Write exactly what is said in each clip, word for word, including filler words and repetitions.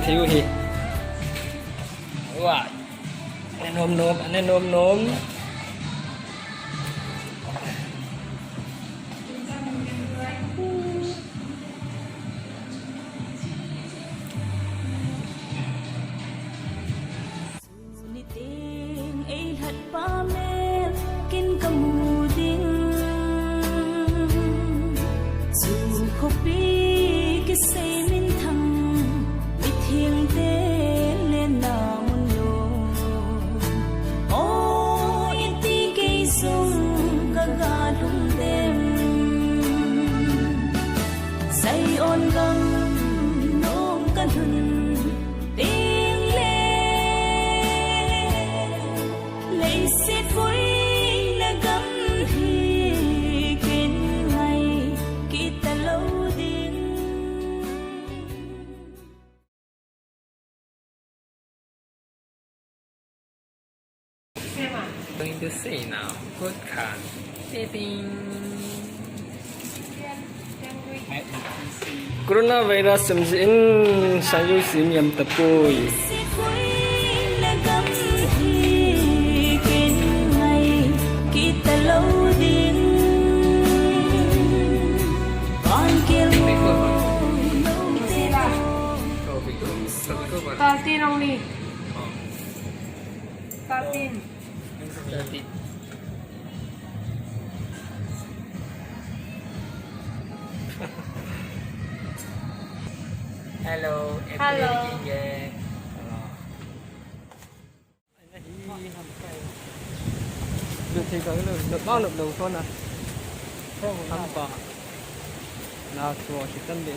Thei u hi. Wa. Ane nom nom, ane nom nom. Niteng eilhat pa mel ken kamu ding. Chu khopi kisei minthang mithengte le na mun lo. O iti kei jong kaga lhung dem. Zion gam nom kalhun Tengle leiset boina gam hi ken ngai kit talou ding. Going to say now, good card. Tipping. Coronavirus sumjin sayu sim yam tapoi. Thirteen only. Thirteen. Hello, Hello. Hello. Lut thei ka lo, lut ma lut lo so na. Ham pa. Na so si tan de.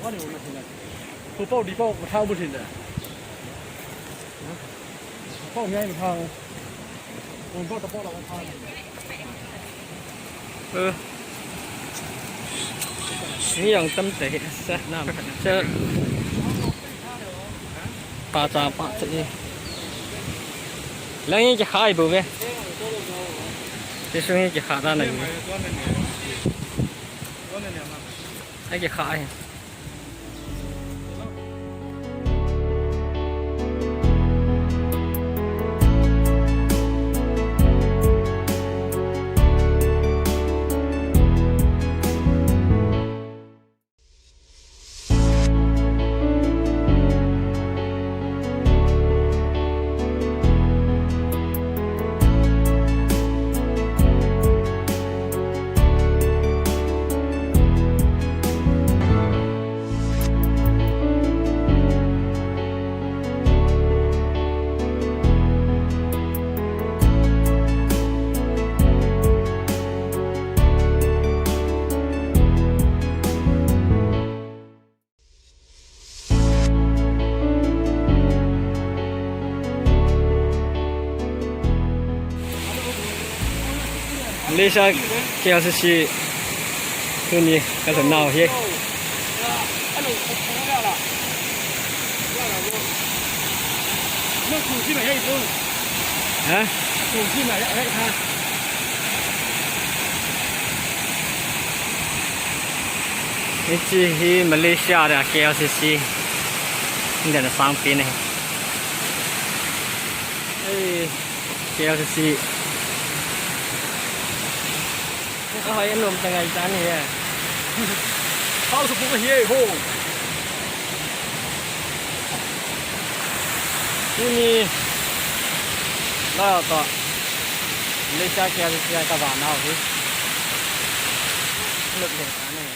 Wa ni wa na thina. Ko pau di pau ko thau bu thina. Pau ngai ma thau. Ko pau ta pau la ma thau. Ơ. Ni yang tam te sa na. Sa. Pa cha pa cha ni. Lang ni cha khai bu ve. Ti sung hi kikha ta na hi. Ai kikha hi. Malaysia K L C C tuni ka sa nau hi. Ha? Hiche hi Malaysia a K L C C. India na sang pi ne. Ei, K L C C. Ahoi, anom tangai tan hi. Hao sa pu hi ho. Tuni la ta. Malaysia K L C C ka va nau hi. Lut le tan hi.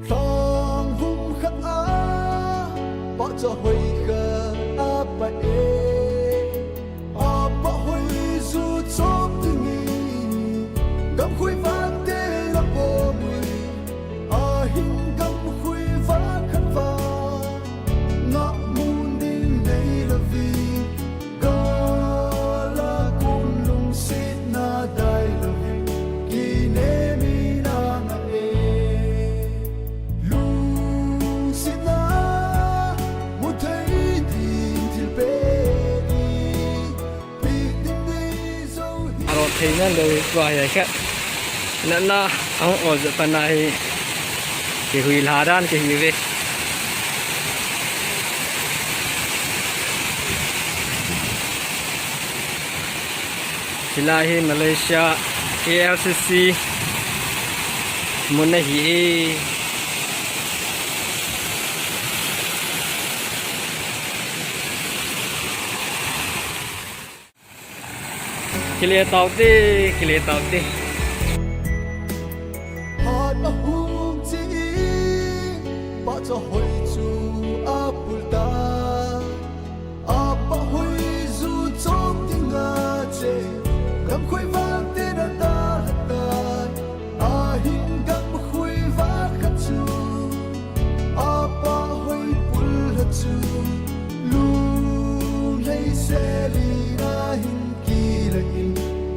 Lhang vum khat a pahcha hoi khat a pah e. A pah hoi ju chop ding in, gamkhoi vante la pom ui. Theina lou tua hi kha. Natna ahung ol jeh a pat na hi kihui lha dan kihi ve. Hilai hi Malaysia K L C C mun ahi e. Kile taute, kile taute. Phat ahung chi in, pahcha hoi chu apul ta. Apahoi ju chom dinga che, gamkhoi vang te na ta lha tai. Ahin gamkhoi vang kha chu, apahoi pul lha chu, lunglhai sel in ahin kila in,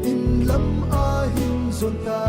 in lam ahin jon ta.